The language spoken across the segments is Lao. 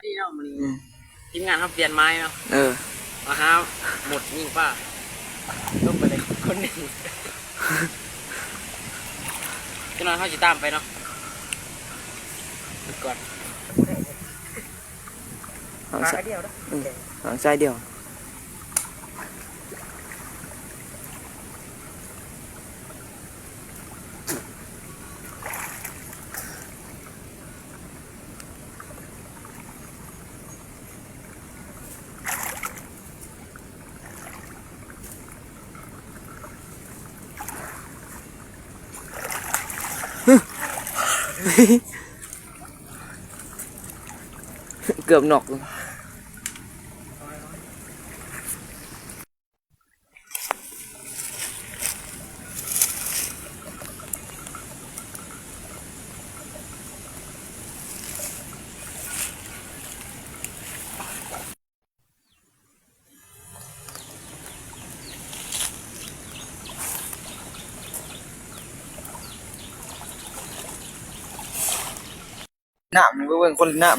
ນີ້ເນາະ ມື້ນີ້ ອືມ ທີມງານເຮົາປ່ຽນໄມ້ເນາະ ເອີ ມາຫາໝົດຍິງປາ ລົງໄປເລີຍຄົນໜຶ່ງ ຈັກໜ່ອຍເຮົາຊິຕາມໄປເນາະ ກ່ອນ ຫາງຊາຍດຽວ ເອີ ຫາງຊາຍດຽວ. ເກືອບນອກ. ນ້ຳ ເບິ່ງຄົນຫຼິ້ນນ້ຳ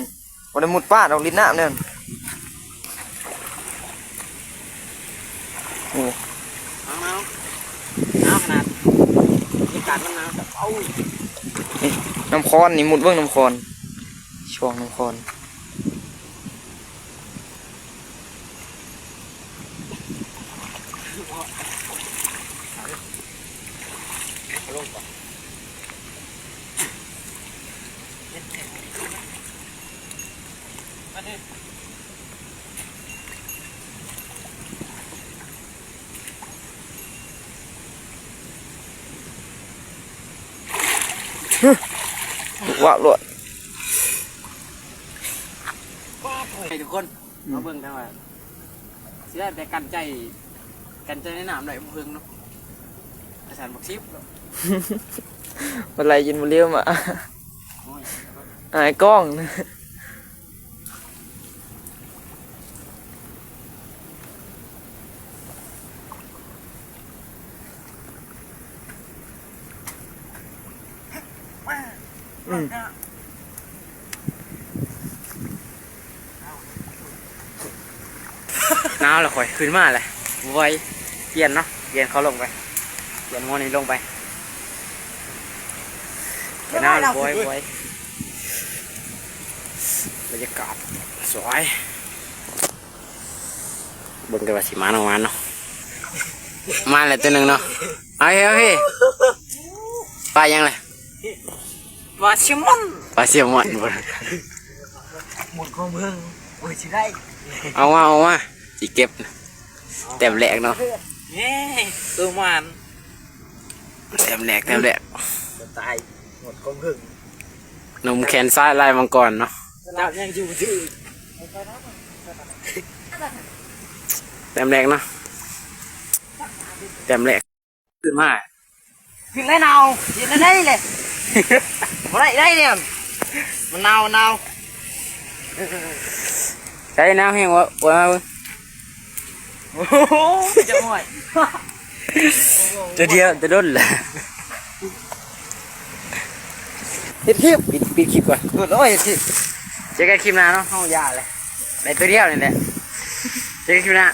ບໍ່ໄດ້ມຸດປາດອກຫຼິ້ນນ້ຳແນວນັ້ນ ໂອ້ ໜາວໆ ໜາວຂະໜາດ ບັນຍາກາດມັນໜາວ ເອົາ ນີ້ ນ້ຳຄອນນີ້ ມຸດເບິ່ງນ້ຳຄອນ ຊ່ວງນ້ຳຄອນ. ວາບໂລດ ໃຫ້ທຸກຄົນ ອືມ ມາເບິ່ງແຕ່ວ່າ ຊິໄດ້ແຕ່ກັ້ນໃຈ ກັ້ນໃຈໃນນ້ຳໄດ້ບໍ່ເຖິງເນາະ ອາຈານບັກສິບເນາະ ບໍ່ໄລ່ກິນບໍ່ລືມອະ ໂອ້ຍ ອາຍກ້ອງ. ອືມ ໜາວແລ້ວຂ້ອຍ ຂຶ້ນມາແລ້ວ ໄວ ປ່ຽນເນາະ ປ່ຽນເຂົ້າລົງໄປ ປ່ຽນໝໍນີ້ລົງໄປ ໜາວ ໄວ ໄວ ບັນຍາກາດສວຍ. ເບິ່ງກັນວ່າຊິມານບໍ່ມາເນາະ ມາແລ້ວຕົວໜຶ່ງເນາະ ເອົາເຮົ ເອົາເຮ ປາຫຍັງລະ ປາແຊວມອນ ປາແຊວມອນ ໝົດຄວາມເພິ່ງ ໂອ້ຍ ຊິໄດ້ ເອົາມາ ເອົາມາ ຊິເກັບ ແຕ້ມແລກເນາະ ເອີ ໂຕມານ ແຕ້ມແລກ ແຕ້ມແລກ ຕາຍ ໝົດຄວາມເພິ່ງ ໜຸ່ມແຂນຊ້າຍລາຍມັງກອນເນາະ ຈັບຍັງຢູ່ຊື່ ແຕ້ມແລກເນາະ ແຕ້ມແລກ ຂຶ້ນມາ ຂຶ້ນແລ້ວໜາວ ເຮັດແນວໃດແຫຼະ ບໍ່ໄດ້ໄດ໋ນີ້ ມັນໜາວ ມັນໜາວ ໃສ່ໜາວແຮງບໍ່ ບໍ່ມາເບິ່ງ ໂອ້ໂຫ ຈະໂອ້ຍ ຕົວດຽວ ຕົວດົນແຫຼະ ເຮັດຄລິບ ປິດ ປິດຄລິບກ່ອນ ໂອ້ຍ ເຮັດຄລິບ ເຈີກັນຄລິບໜ້າເນາະ ເຮົາຢ່າແຫຼະ ໄດ້ຕົວດຽວນີ້ແຫຼະ ເຈີກັນຄລິບໜ້າ.